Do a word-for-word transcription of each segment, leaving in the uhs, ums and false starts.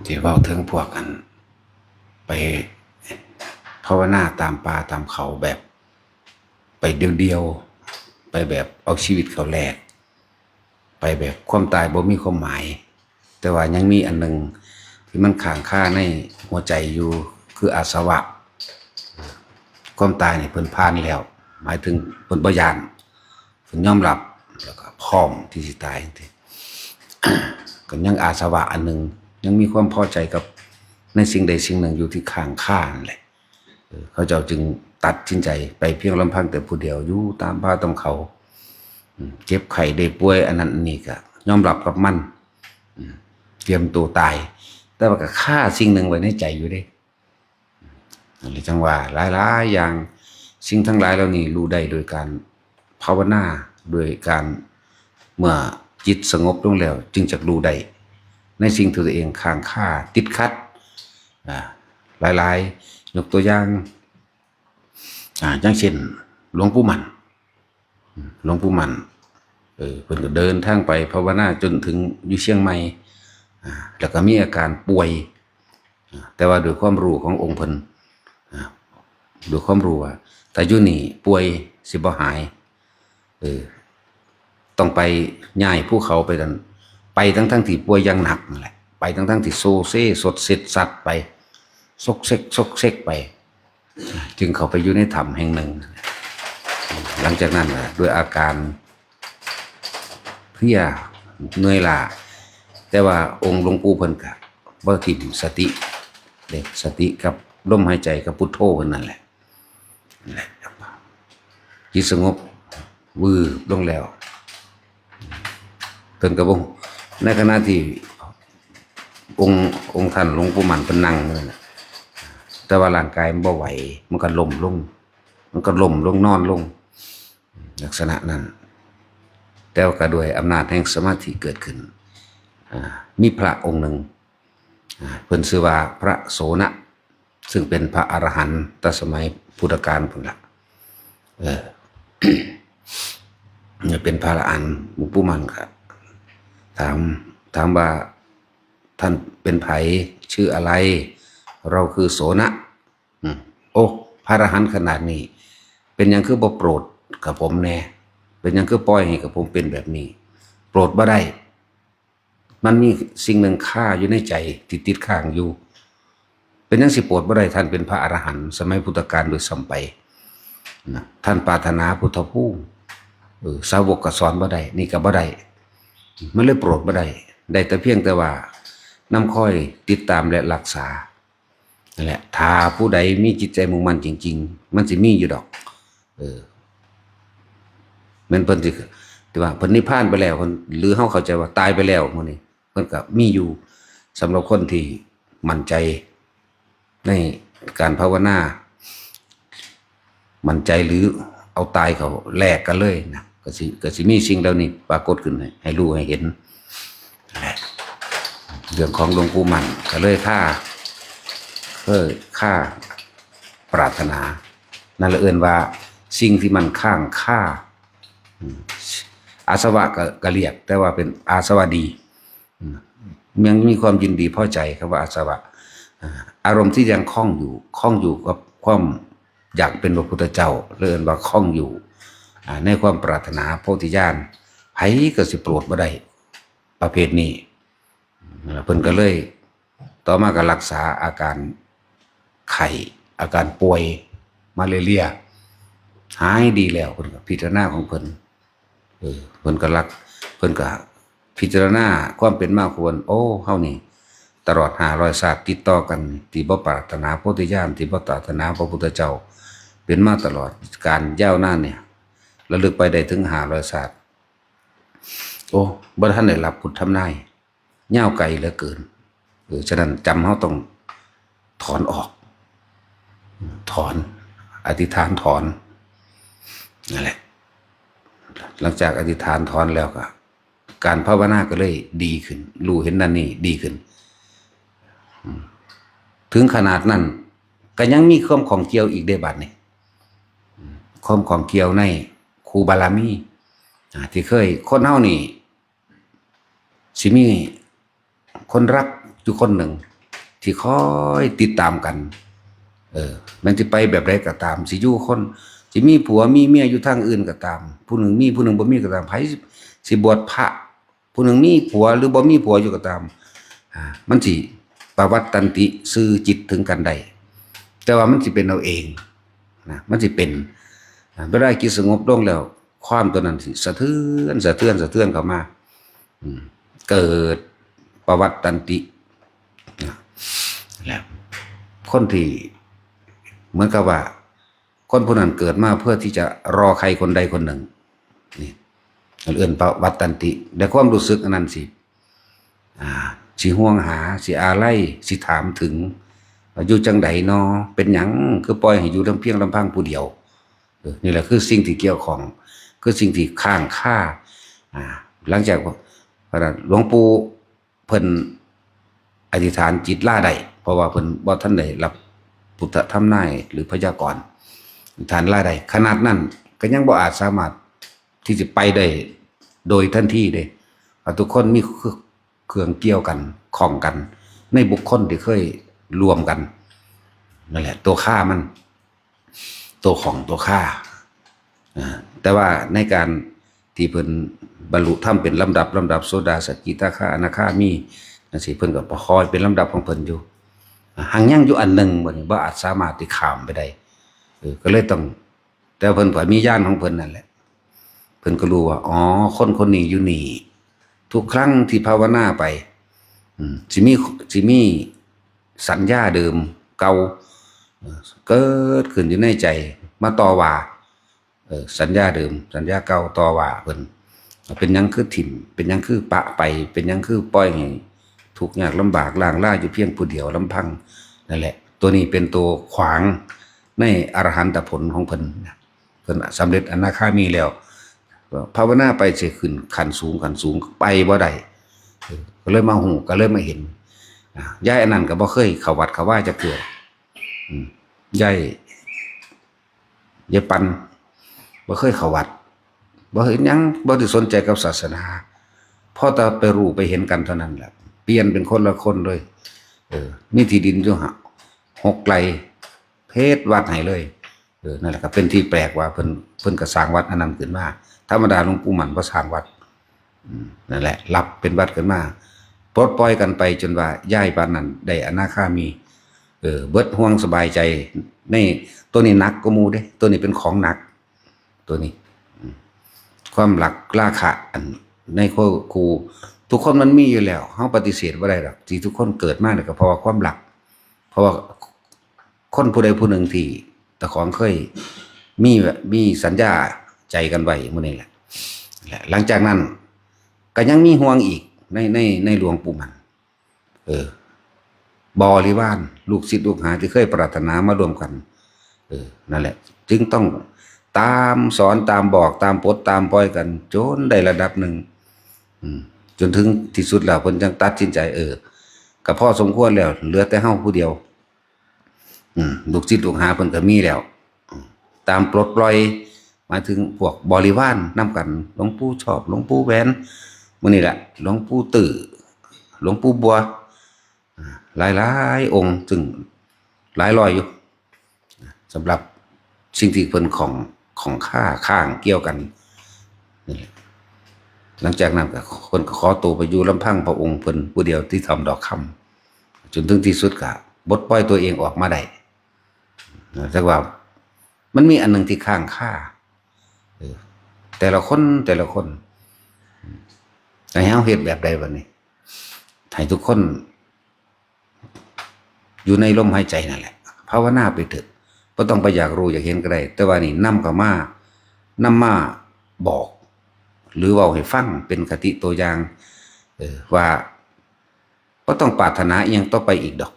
ที่เว้าถึงพวกอันไปภาวนาตามป่าตามเขาแบบไปเดี่ยวๆ ไปแบบเอาชีวิตเขาแลก ไปแบบความตายบ่มีความหมาย แต่ว่ายังมีอันหนึ่งที่มันค้างคาในหัวใจอยู่ คืออาสวะ ความตายนี่เพิ่นผ่านแล้ว หมายถึงเพิ่นบ่ย้าน เพิ่นยอมรับ แล้วก็พร้อมที่สิตายจังซี้ ก็ยังอาสวะอันหนึ่ง ยังมีความพอใจกับในสิ่งใดสิ่งหนึ่งอยู่ที่ค้างคานั่นแหละ เออ เขาเจ้าจึงตัดสินใจไปเพียงลำพังแต่ผู้เดียว อยู่ตามป่าตามเขา อืม เจ็บไข้ได้ป่วยอันนั้นอันนี้ก็ยอมรับกับมัน อืม เตรียมตัวตาย แต่ว่าก็คาสิ่งหนึ่งไว้ในใจอยู่เด้ อันนี้จั่งว่าหลายๆ อย่าง สิ่งทั้งหลายเหล่านี้รู้ได้โดยการภาวนา โดยการ เมื่อจิตสงบลงแล้วจึงจักรู้ได้ ในสิ่งที่ตัวเองค้างคาติดขัด อ่า หลายๆ ยกตัวอย่าง อ่า อย่างเช่น หลวงปู่มั่น หลวงปู่มั่น เออ เพิ่นก็เดินทางไปภาวนาจนถึงอยู่เชียงใหม่ อ่า แล้วก็มีอาการป่วย อ่า แต่ว่าด้วยความรู้ขององค์เพิ่น อ่า ด้วยความรู้ว่า ถ้าอยู่นี่ป่วยสิบ่หาย เออ ต้องไปย่ายภูเขาไปนั่น ไปทั้งๆ ที่ป่วยอย่างหนักนั่นแหละ ไปทั้งๆ ที่โซเซสดเซ็ดสัดไป ซกเซกซกเซกไป จึงเข้าไปอยู่ในถ้ำแห่งหนึ่ง หลังจากนั้นน่ะ ด้วยอาการเพลียเหนื่อยล้า แต่ว่าองค์หลวงปู่เพิ่นก็บ่ถิ่มสติเด้ สติกับลมหายใจกับพุทโธเพิ่นนั่นแหละ นั่นแหละ จิตสงบวืบลงแล้ว เพิ่นก็บ่ ในขณะที่องค์ องค์ท่านหลวงปู่มั่นเพิ่นนั่งอยู่นั่นน่ะ แต่ว่าร่างกายมันบ่ไหว มันก็ล้มลง มันก็ล้มลงนอนลง ลักษณะนั้น แต่ว่าก็ด้วยอำนาจแห่งสมาธิเกิดขึ้น อ่า มีพระองค์หนึ่ง อ่า เพิ่นชื่อว่าพระโสณะ ซึ่งเป็นพระอรหันต์แต่สมัยพุทธกาลพุ้นละ เออ เป็นพระอรหันต์ หลวงปู่มั่นก็ถาม ถามว่า ท่านเป็นไผ ชื่ออะไร เราคือโสณะ อืม โอ้ พระอรหันต์ขนาดนี้ เป็นหยังคือบ่โปรดกับผมแน่ เป็นหยังคือปล่อยให้กับผมเป็นแบบนี้ โปรดบ่ได้ มันมีสิ่งหนึ่งคาอยู่ในใจที่ติดค้างอยู่ เป็นหยังสิโปรดบ่ได้ ท่านเป็นพระอรหันต์สมัยพุทธกาลด้วยซ้ำไปนะ ท่านปรารถนาพุทธภูมิ เออ สาวกก็สอนบ่ได้ นี่ก็บ่ได้ มันเลยโปรดบ่ได้ ได้แต่เพียงแต่ว่านำคอยติดตามและรักษา นั่นแหละ ถ้าผู้ใดมีจิตใจมุ่งมั่นจริงๆ มันสิมีอยู่ดอก เออ แม่นเพิ่นสิ ที่ว่าเพิ่นนิพพานไปแล้ว เพิ่น หรือเฮาเข้าใจว่าตายไปแล้วมื้อนี้ เพิ่นก็มีอยู่ สำหรับคนที่มั่นใจในการภาวนา มั่นใจหรือเอาตายเขาแลกกันเลยนะ ก็สิ ก็สิมีสิ่งเหล่านี้ปรากฏขึ้นให้ ให้รู้ให้เห็น นั่นแหละ เรื่องของหลวงปู่มั่นก็เลยคา เออ คาปรารถนา นั่นละเอิ้นว่าสิ่งที่มันค้างคา อืม อาสวะก็ ก็เรียก แต่ว่าเป็นอาสวะดี อืม ยังมีความยินดีพอใจ คำว่าอาสวะ อ่า อารมณ์ที่ยังคล้องอยู่ คล้องอยู่กับความอยากเป็นพระพุทธเจ้า เรียกว่าคล้องอยู่ อ่า ในความปรารถนาโพธิญาณ ไผก็สิโปรดบ่ได้ ประเภทนี้ เพิ่นก็เลย ต่อมาก็รักษาอาการไข้ อาการป่วยมาเรื่อยๆ หายดีแล้ว เพิ่นก็พิจารณาของเพิ่น เออ เพิ่นก็รัก เพิ่นก็พิจารณาความเป็นมาของเพิ่น โอ้ เฮานี่ ตลอดห้าร้อยชาติติดต่อกัน ที่บ่ปรารถนาโพธิญาณ ที่บ่ปรารถนาพระพุทธเจ้า เป็นมาตลอดกาลยาวนานเนี่ย ระลึกไปได้ถึงห้าร้อยชาติ โอ้ บ่ทันได้รับพุทธทำนาย ยาวไกลเหลือเกิน เออ ฉะนั้นจำเฮาต้องถอนออก ถอน อธิษฐานถอน นั่นแหละ หลังจากอธิษฐานถอนแล้วก็ การภาวนาก็เลยดีขึ้น รู้เห็นนั่นนี่ดีขึ้น อืม ถึงขนาดนั้น ก็ยังมีความข้องเกี่ยวอีกเด้บัดนี้ อืม ความข้องเกี่ยวในครูบารมี อ่า ที่เคย คนเฮานี่ สิมีคนรักอยู่คนหนึ่ง ที่คอยติดตามกัน เออ มันสิไปแบบใดก็ตาม สิอยู่คน สิมีผัวมีเมียอยู่ทางอื่นก็ตาม ผู้หนึ่งมีผู้หนึ่งบ่มีก็ตาม ไผสิบวชพระ ผู้หนึ่งมีผัวหรือบ่มีผัวอยู่ก็ตาม อ่า มันสิปวัตตันติ ซื่อจิตถึงกันได้ แต่ว่ามันสิเป็นเอาเองนะ มันสิเป็น อ่า เวลาจิตสงบลงแล้ว ความตัวนั้นสิสะเทือน สะเทือน สะเทือนเข้ามา อืม เกิดปวัตตันตินะ แล้วคนที่เหมือนกับว่า คนผู้นั้นเกิดมาเพื่อที่จะรอใครคนใดคนหนึ่ง นี่ เอิ้นปวัตตันติ แต่ความรู้สึกอันนั้นสิ อ่า สิห่วงหา สิอาลัย สิถามถึง ว่าอยู่จั่งใดนอ เป็นหยังคือปล่อยให้อยู่ลำเพียงลำพังผู้เดียว เออ นี่แหละคือสิ่งที่เกี่ยวข้อง คือสิ่งที่ค้างคา อ่า หลังจาก หลวงปู่เพิ่นอธิษฐานจิตลาได้ เพราะว่าเพิ่นบ่ทันได้รับพุทธทำนายหรือพยากรณ์ อธิษฐานลาได้ ขนาดนั้นก็ยังบ่อาจสามารถที่จะไปได้โดยทันทีเด้ เพราะทุกคนมีเครื่องเกี่ยวกัน ข้องกัน ในบุคคลที่เคยร่วมกัน นั่นแหละ ตัวคามัน ตัวของตัวคา อ่า แต่ว่าในการที่เพิ่นบรรลุธรรมเป็นลำดับ ลำดับ โสดา สกิทาคา อนาคามี จั่งซี้ เพิ่นก็ค่อยเป็นลำดับของเพิ่นอยู่ อ่า หังยังอยู่อันหนึ่ง บัดนี้บ่อาจสามารถที่ข้ามไปได้ เออ ก็เลยต้อง แต่เพิ่นก็มีญาณของเพิ่นนั่นแหละ เพิ่นก็รู้ว่า อ๋อ คนคนนี้อยู่นี่ ทุกครั้งที่ภาวนาไป อืม สิมี สิมีสัญญาเดิมเก่า เอ่อ เกิดขึ้นอยู่ในใจ มาต่อว่า เอ่อ สัญญาเดิม สัญญาเก่าต่อว่าเพิ่น เป็นหยังคือถิ่ม เป็นหยังคือปะไป เป็นหยังคือปล่อยให้ทุกข์ยากลำบาก ร้างลาอยู่เพียงผู้เดียวลำพัง นั่นแหละ ตัวนี้เป็นตัวขวางในอรหันตผลของเพิ่นนะ เพิ่นสำเร็จอนาคามีแล้ว ภาวนาไปสิขึ้นขั้นสูง ขั้นสูง ไปบ่ได้ เออ ก็เลยมาฮู้ ก็เลยมาเห็น อ่ะ ยายอันนั้นก็บ่เคยเข้าวัดเข้าวาจักเทื่อ อืม ยาย ยายปัน บ่เคยเข้าวัด บ่เห็นหยัง บ่ได้สนใจกับศาสนา พอแต่ไปรู้ไปเห็นกันเท่านั้นแหละ เปลี่ยนเป็นคนละคนเลย เออ มีที่ดินอยู่หะ หกไร่ เพดวัดให้เลย เออ นั่นแหละก็เป็นที่แปลกว่าเพิ่น เพิ่นก็สร้างวัดอันนั้นขึ้นมา ธรรมดาหลวงปู่หมั่นบ่สร้างวัด อืม นั่นแหละ รับเป็นวัดขึ้นมา ปลดปล่อยกันไปจนว่ายายปานนั้นได้อนาคามี เออ เบิดห่วงสบายใจ ใน ตัวนี้หนักกว่าหมู่เด้ ตัวนี้เป็นของหนัก ตัวนี้ อืม ความรักราคะ อันในคู่ คู่ ทุกคนมันมีอยู่แล้ว เฮาปฏิเสธบ่ได้ดอก ที่ทุกคนเกิดมาเนี่ยก็เพราะว่าความรัก เพราะว่าคนผู้ใดผู้หนึ่งที่เจ้าของเคยมีแบบ มีสัญญาใจกันไว้มื้อนี้แหละ และหลังจากนั้นก็ยังมีห่วงอีกใน ใน ในหลวงปู่หมั่น เออ บริวาร ลูกศิษย์ลูกหาที่เคยปรารถนามาร่วมกัน เออ นั่นแหละ จึงต้องตามสอน ตามบอก ตามปลด ตามปล่อยกัน จนได้ระดับหนึ่ง อืม จนถึงที่สุดแล้วเพิ่นจั่งตัดสินใจ เออ ก็พอสมควรแล้ว เหลือแต่เฮาผู้เดียว อืม ลูกศิษย์ลูกหาเพิ่นก็มีแล้ว อืม ตามปลดปล่อย หมายถึงพวกบริวารนำกัน หลวงปู่ชอบ หลวงปู่แหวน มื้อนี้แหละ หลวงปู่ตื้อ หลวงปู่บัว อ่า หลายๆองค์ ซึ่งหลายร้อยอยู่ สำหรับสิ่งที่เพิ่นของ ของค้า ค้างเกี่ยวกัน นี่แหละ หลังจากนั้นก็ เพิ่นก็ขอตัวไปอยู่ลำพังพระองค์เพิ่นผู้เดียวที่ถ้ำดอกคำ จนถึงที่สุดก็ปลดปล่อยตัวเองออกมาได้ นะ แต่ว่ามันมีอันหนึ่งที่ค้างคา เออ แต่ละคน แต่ละคน ให้เฮาเฮ็ดแบบใดบัดนี้ ให้ทุกคน อยู่ในลมหายใจนั่นแหละ ภาวนาไปเถอะ บ่ต้องไปอยากรู้อยากเห็นก็ได้ แต่ว่านี่นำเข้ามา นำมาบอก หรือเว้าให้ฟังเป็นคติตัวอย่าง เออ ว่า บ่ต้องปรารถนาอิหยังต่อไปอีกดอก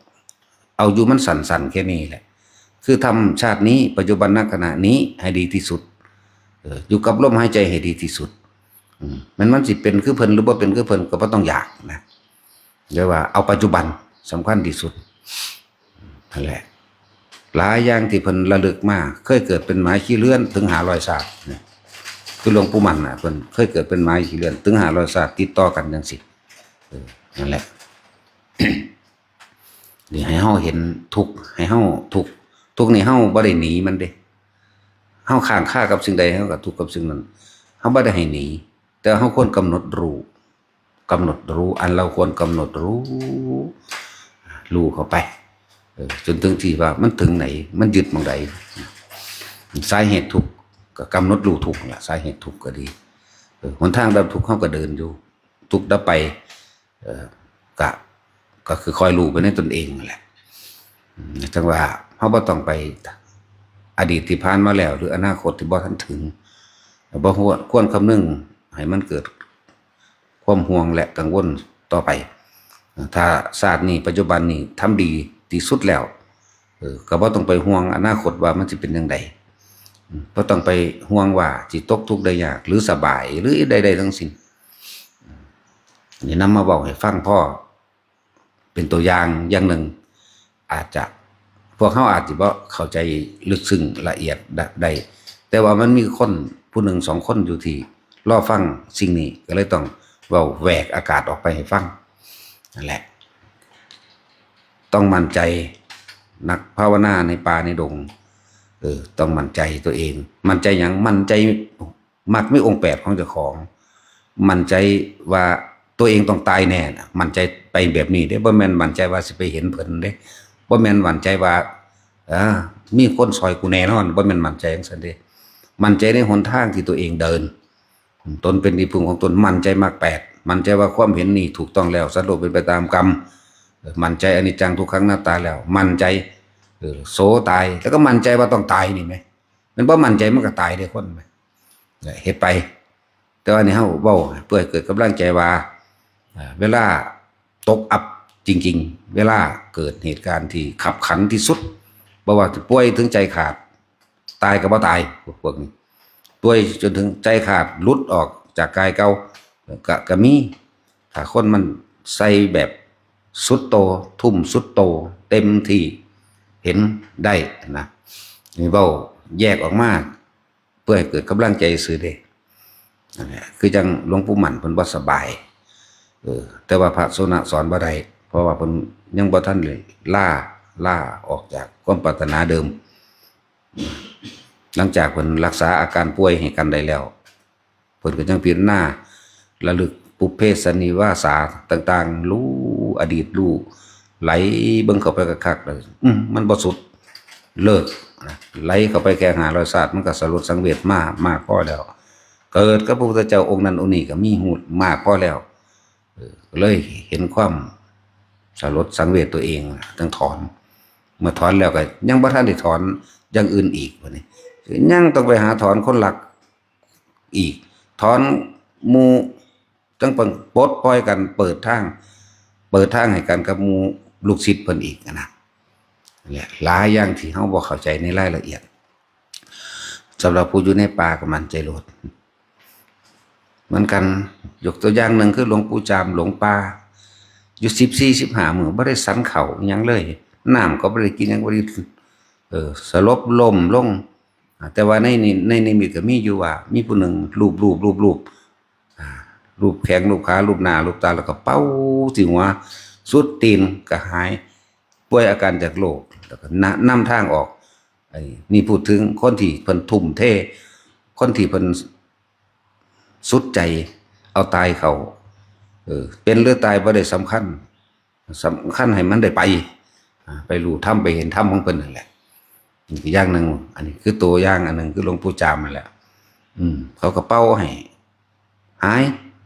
เอาอยู่มันสั้นๆแค่นี้แหละ คือทำชาตินี้ ปัจจุบันณขณะนี้ให้ดีที่สุด เออ อยู่กับลมหายใจให้ดีที่สุด อืม แม้นมันสิเป็นคือเพิ่นหรือบ่เป็นคือเพิ่นก็บ่ต้องอยากนะ เรียกว่าเอาปัจจุบันสำคัญที่สุด นั่นแหละ หลายอย่างที่เพิ่นระลึกมา เคยเกิดเป็นหมาขี้เลื่อนถึงห้าร้อยชาติเนี่ย คือหลวงปู่มั่นน่ะ เพิ่นเคยเกิดเป็นหมาขี้เลื่อนถึงห้าร้อยชาติติดต่อกันจั่งซี้ เออ นั่นแหละ นี่ให้เฮาเห็นทุกข์ ให้เฮาทุกข์ ทุกข์นี่เฮาบ่ได้หนีมันเด้ เฮาค้างคากับสิ่งใด เฮาก็ทุกข์กับสิ่งนั้น เฮาบ่ได้ให้หนี แต่เฮาควรกำหนดรู้ กำหนดรู้ อันเราควรกำหนดรู้ รู้เข้าไป เออ จนถึงที่ว่ามันถึงไหน มันยึดหม่องใด สาเหตุทุกข์ก็กำหนดรู้ทุกข์นั่นล่ะ สาเหตุทุกข์ก็ดี เออ หนทางดับทุกข์เฮาก็เดินอยู่ ทุกข์ดับไป เออ ก็ ก็คือคอยรู้ไปในตนเองนั่นแหละ อืม จั่งว่าเฮาบ่ต้องไปอดีตที่ผ่านมาแล้ว หรืออนาคตที่บ่ทันถึง บ่ควร ควรคำนึงให้มันเกิดความห่วงและกังวลต่อไป ถ้าชาตินี้ ปัจจุบันนี้ทำดีที่สุดแล้ว เออ ก็บ่ต้องไปห่วงอนาคตว่ามันสิเป็นจั่งใด อืม บ่ต้องไปห่วงว่าสิตกทุกข์ได้ยาก หรือสบาย หรือใดๆทั้งสิ้น อืม อันนี้นำมาเว้าให้ฟังพอเป็นตัวอย่างอย่างหนึ่ง อาจจะ พวกเฮาอาจสิบ่เข้าใจลึกซึ้งละเอียดได้ แต่ว่ามันมีคนผู้หนึ่งสองคนอยู่ที่รอฟังสิ่งนี้ ก็เลยต้องเว้าแหวกอากาศออกไปให้ฟัง นั่นแหละ ต้องมั่นใจ นักภาวนาในป่าในดง เออ ต้องมั่นใจตัวเอง มั่นใจหยัง มั่นใจ มักมีองค์แปดของเจ้าของ มั่นใจว่าตัวเองต้องตายแน่น่ะ มั่นใจไปแบบนี้เด้ บ่แม่นมั่นใจว่าสิไปเห็นเพิ่นเด้ บ่แม่นมั่นใจว่า เออ มีคนซอยกูแน่นอน บ่แม่นมั่นใจจั่งซั้นเด้ มั่นใจในหนทางที่ตัวเองเดิน ตนเป็นที่พึ่งของตน มั่นใจมรรคแปด มั่นใจว่าความเห็นนี้ถูกต้องแล้ว สัตว์โลกเป็นไปตามกรรม เออ มั่นใจอนิจจังทุกขังอนัตตาแล้ว มั่นใจ เออ โสตาย แล้วก็มั่นใจว่าต้องตายนี่แหม มันบ่มั่นใจมันก็ตายเด้คนแหม เฮ็ดไป แต่ว่านี่เฮาเว้าเพื่อให้เกิดกำลังใจว่า อ่า เวลาตกอับจริงๆ เวลาเกิดเหตุการณ์ที่คับขันที่สุด บ่ว่าจะป่วยถึงใจขาด ตายก็บ่ตาย พวก พวกนี้ ป่วยจนถึงใจขาด หลุดออกจากกายเก่า ก็ ก็มี ถ้าคนมันใส่แบบสุดโต ทุ่มสุดโต เต็มที่ เห็นได้นะ นี่เว้าแยกออกมา เพื่อให้เกิดกำลังใจซื่อเด้ นั่นแหละ คือจั่งหลวงปู่มั่นเพิ่นบ่สบาย เออ แต่ว่าพระโสณะสอนบ่ได้ เพราะว่าเพิ่นยังบ่ทันได้ลา ลาออกจากความปรารถนาเดิม หลังจากเพิ่นรักษาอาการป่วยให้กันได้แล้ว เพิ่นก็จั่งพิจารณา ระลึกปุพเพสันนิวาสาต่างๆ รู้อดีต รู้ ไหลเบิ่งเข้าไปคักๆ เลย อืม มันบ่สุด เลิกนะ ไหลเข้าไปแค่ห้าร้อยชาติ มันก็สลดสังเวชมามากพอแล้ว เกิดกับพระพุทธเจ้าองค์นั้นองค์นี้ก็มีฮู้มากพอแล้ว เออ ก็เลยเห็นความสลดสังเวชตัวเองนะ ต้องถอน เมื่อถอนแล้วก็ยังบ่ทันได้ถอนอย่างอื่นอีก บัดนี้ ยังต้องไปหาถอนคนลักอีก ถอนหมู่ จั่งปลดปล่อยกัน เปิดทาง เปิดทางให้กันกับหมู่ลูกศิษย์เพิ่นอีกนะ เนี่ย หลายอย่างที่เฮาบ่เข้าใจในรายละเอียด สำหรับผู้อยู่ในป่าก็มั่นใจโลด เหมือนกัน ยกตัวอย่างหนึ่งคือหลวงปู่จามหลงป่า อยู่สิบสี่ สิบห้ามื้อ บ่ได้ฉันข้าวอิหยังเลย น้ำก็บ่ได้กินหยัง บ่ได้ เออ สลบล้มลง อ่า แต่ว่าในนิ- ในนิมิตก็มีอยู่ว่า มีผู้หนึ่งลูบลูบลูบลูบ อ่า ลูบแข้งลูบขา ลูบหน้าลูบตา แล้วก็เป่าที่หัว สุดตีนก็หาย ป่วยอาการจากโรค แล้วก็นำ- นำทางออก ไอ้นี่พูดถึงคนที่เพิ่นทุ่มเท คนที่เพิ่นสุดใจ เอาตายเข้า เออ เป็นหรือตายบ่ได้สำคัญ สำคัญให้มันได้ไป อ่า ไปรู้ธรรม ไปเห็นธรรมของเพิ่นนั่นแหละ นี่คืออย่างหนึ่ง อันนี้คือตัวอย่างอันหนึ่ง คือหลวงปู่จามนั่นแหละ อืม เขาก็เป่าให้หาย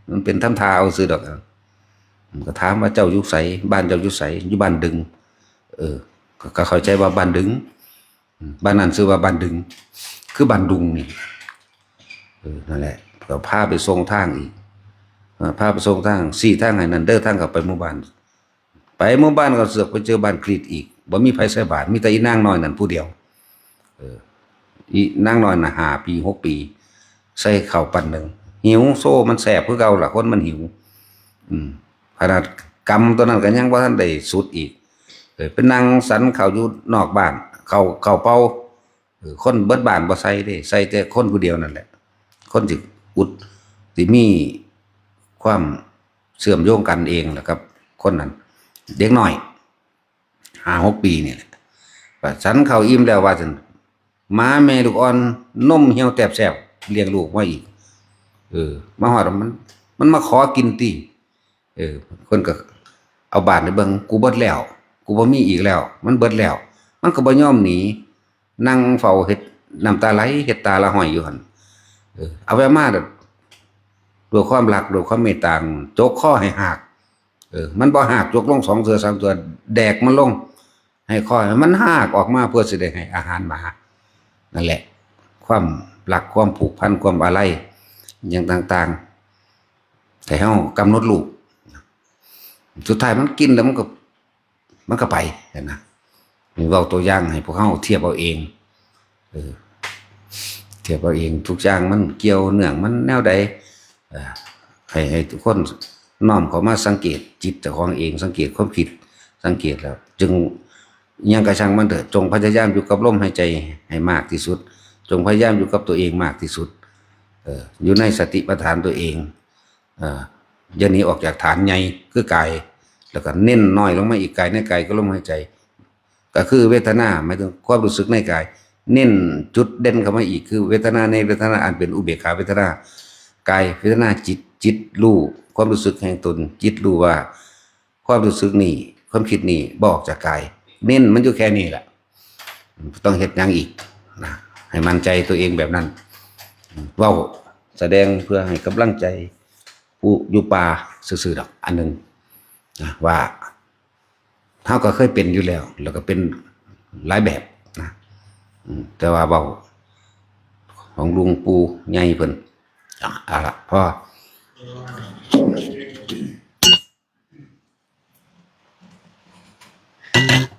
มันเป็นทำท่าเอาซื่อดอก อืม ก็ถามว่าเจ้าอยู่ไส บ้านเจ้าอยู่ไส อยู่บ้านดึง เออ ก็- ก็เข้าใจว่าบ้านดึง อืม บ้านนั้นชื่อว่าบ้านดึง คือบ้านดุงนี่ เออ นั่นแหละ ก็พาไปส่งทางอีก เออ พาไปส่งทาง ชี้ทางให้นั่นเด้อ ทางเข้าไปหมู่บ้าน ไปหมู่บ้านก็เสือกไปเจอบ้านกรีดอีก บ่มีไผใส่บาตร มีแต่อีนางน้อยนั่นผู้เดียว เออ อีนางน้อยน่ะ ห้าปี หกปี ใส่ข้าวปั้นหนึ่ง หิวโซ่ มันแสบคือเก่าล่ะ คนมันหิว อืม ขนาดกำตัวนั้นก็ยังบ่ทันได้สุดอีก เออ ไปนั่งฉันข้าวอยู่นอกบ้าน ข้าว- ข้าวเปล่า เออ คนเบิดบ้านบ่ใส่เด้ ใส่แต่คนผู้เดียวนั่นแหละ คนที่อุด- ที่มีความเชื่อมโยงกันเองล่ะครับ คนนั้น เด็กน้อย ห้าหกปีนี่แหละ ว่าฉันข้าวอิ่มแล้วว่าซั่น หมาแม่ลูกอ่อน นมเหี่ยวแตบแสบ เลี้ยงลูกมาอีก เออ มาฮอดมัน มันมาขอกินติ เออ เพิ่นก็เอาบาดให้เบิ่ง กูเบิดแล้ว กูบ่มีอีกแล้ว มันเบิดแล้ว มันก็บ่ยอมหนี นั่งเฝ้าเฮ็ด น้ำตาไหล เฮ็ดตาละห้อยอยู่หั่น เออ เอาแวะมา ด้วยความรัก ด้วยความเมตตา จกคอให้หาก เออ มันบ่หาก จกลงสองเทื่อสามเทื่อ แดกมันลง ให้คอให้มันหากออกมา เพื่อสิได้ให้อาหารหมา นั่นแหละ ความรัก ความผูกพัน ความอาลัย อย่างต่างๆ ให้เฮากำหนดรู้ สุดท้ายมันกินแล้วมันก็ มันก็ไปนะ นี่เว้าตัวอย่างให้พวกเฮาเทียบเอาเอง เออ เทียบเอาเอง ทุกอย่างมันเกี่ยวเนื่องมันแนวใด เอ่อ ให้ ให้ทุกคนน้อมเข้ามาสังเกตจิตเจ้าของเอง สังเกตความคิด สังเกตแล้ว จึง อิหยังก็ช่างมันเถอะ จงพยายามอยู่กับลมหายใจให้มากที่สุด จงพยายามอยู่กับตัวเองมากที่สุด เออ อยู่ในสติปัฏฐานตัวเอง เออ อย่าหนีออกจากฐานใหญ่คือกาย แล้วก็เน้นน้อยลงมาอีก กายในกายก็ลมหายใจ ก็คือเวทนา หมายถึงความรู้สึกในกาย เน้นจุดเด่นเข้ามาอีก คือเวทนาในเวทนาอันเป็นอุเบกขาเวทนา กายเวทนา จิต จิตรู้ความรู้สึกแห่งตน จิตรู้ว่า ความรู้สึกนี่ ความคิดนี่บ่ออกจากกาย เน้นมันอยู่แค่นี้แหละ บ่ต้องเฮ็ดหยังอีกนะ ให้มั่นใจตัวเองแบบนั้น เว้าแสดงเพื่อให้กำลังใจผู้อยู่ป่าซื่อๆดอก อันหนึ่งนะ ว่าเฮาก็เคยเป็นอยู่แล้ว แล้วก็เป็นหลายแบบนะ อืม แต่ว่าเว้าของหลวงปู่ใหญ่เพิ่น อ่ะ เอาละ พอ เ